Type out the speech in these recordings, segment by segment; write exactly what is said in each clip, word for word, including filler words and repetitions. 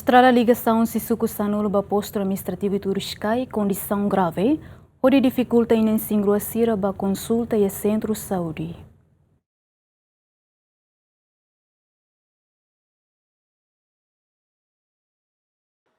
Estrada ligasaun husi suku sanulu ba postu administrativu Turiscai kondisaun grave, hodi difikulta inan-isin-rua sira ba konsulta iha sentru saúde.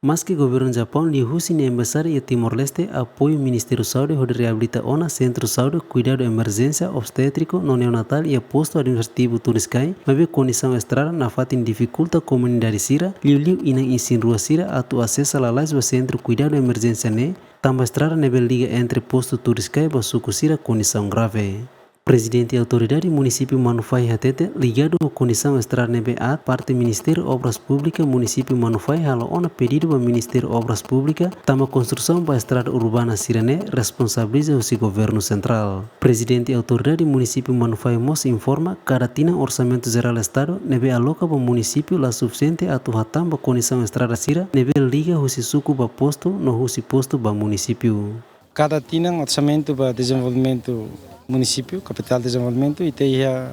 Maski governu Japaun liuhusi nia embaixada iha Timor-Leste apoiu Ministériu Saúde hodi reabilita ona sentru saúde kuidadu emerjénsia obstétriku no neonatál iha postu administrativu Turiscai, maibé kondisaun estrada nafatin difikulta komunidade sira, liuliu inan-isin-rua sira atu asesa lalais ba sentru kuidadu emerjénsia ne'e, tanba estrada ne'ebé liga entre postu Turiscai ba suku sira kondisaun grave. Prezidente Autoridade Munisípiu Manufahi hatete, ligadu ho kondisaun estrada ne'ebé aat, parte Ministériu Obras Públikas Munisípiu Manufahi halo ona pedidu ba Ministériu Obras Públikas, tanba konstrusaun ba estrada urbana sira-ne'e responsabiliza husi governu sentrál. Prezidente Autoridade Munisípiu Manufahi mós informa, kada tinan orsamentu jerál Estadu ne'ebé aloka ba munisípiu la sufisiente atu hatán ba kondisaun estrada sira ne'ebé liga husi suku ba postu no husi postu ba munisípiu. Kada tinan orsamentu ba dezenvolvimentu munisípiu, kapitál dezenvolvimentu, ita iha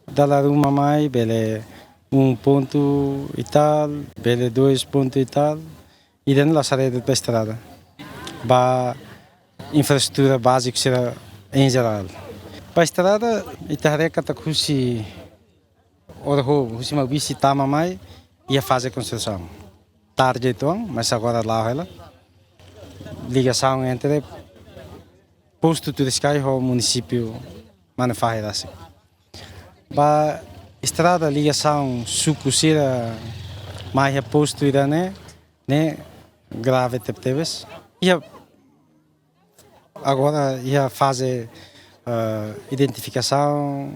dala ruma mai, bele um ponto e tal, bele dois ponto e tal, ida-ne'e la sai de'it ba estrada, ba infraestrutura báziku sira em geral. Ba estrada, ita haree katak husi Ouro Hobo, husi Maubisse tama mai, iha faze konstrusaun. Tarde uitoan, mas agora la'o hela. Ligasaun entre postu Turiscai ho munisípiu Manufahi rasik. Ba estrada ligasaun suku sira mai iha postu ida-ne'e, ne'e grave tebetebes. Iha agora iha faze, eh, identifikasaun,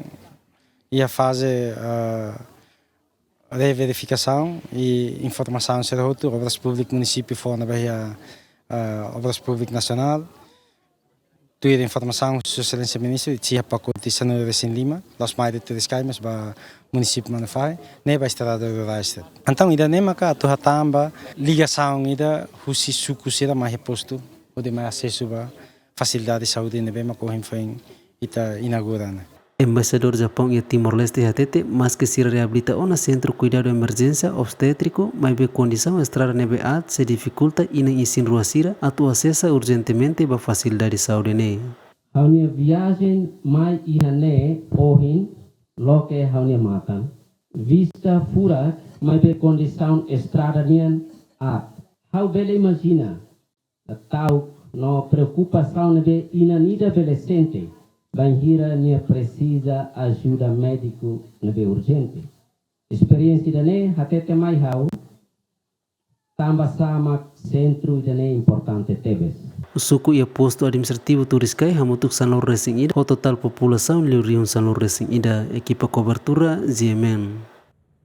iha faze, eh, reverifikasaun i informasaun sira hotu, Obras Públikas Munisípiu fó ona ba iha, eh, Obras Públikas Nasionál. Tuir informasaun Sua Exelénsia Ministru, iha pakote sanulu-resin-lima, la'ós mai de'it Turiscai, mas ba munisípiu Manufahi, ne'e ba estrada rurais. Entaun, ida-ne'e maka atu hatán ba ligasaun ida husi suku sira mai iha postu, hodi mai asesu ba fasilidade saúde ne'ebé maka ohin foin ita inaugura ne'e. Embaixadór Japaun iha Timor-Leste hatete, maski sira reabilita ona sentru kuidadu emerjénsia obstétriku, maibé kondisaun estrada ne'ebé aat sei difikulta inan-isin-rua sira atu asesa urjentemente ba fasilidade saúde ne'e. Ha'u-nia viajen mai iha ne'e ohin loke ha'u-nia matan. Vista furak, maibé kondisaun estrada nian aat. Ha'u bele imajina ta'uk no preokupasaun ne'ebé inan ida bele sente bainhira nia presiza ajuda médiku ne'ebé urjente. Esperiénsia ida-ne'e hatete mai ha'u tanba sá mak sentru ida-ne'e importante tebes. Suku iha postu administrativu Turiscai hamutuk sanulu-resin-ida, ho totál populasaun liu rihun sanulu-resin-ida, ekipa kobertura G M N.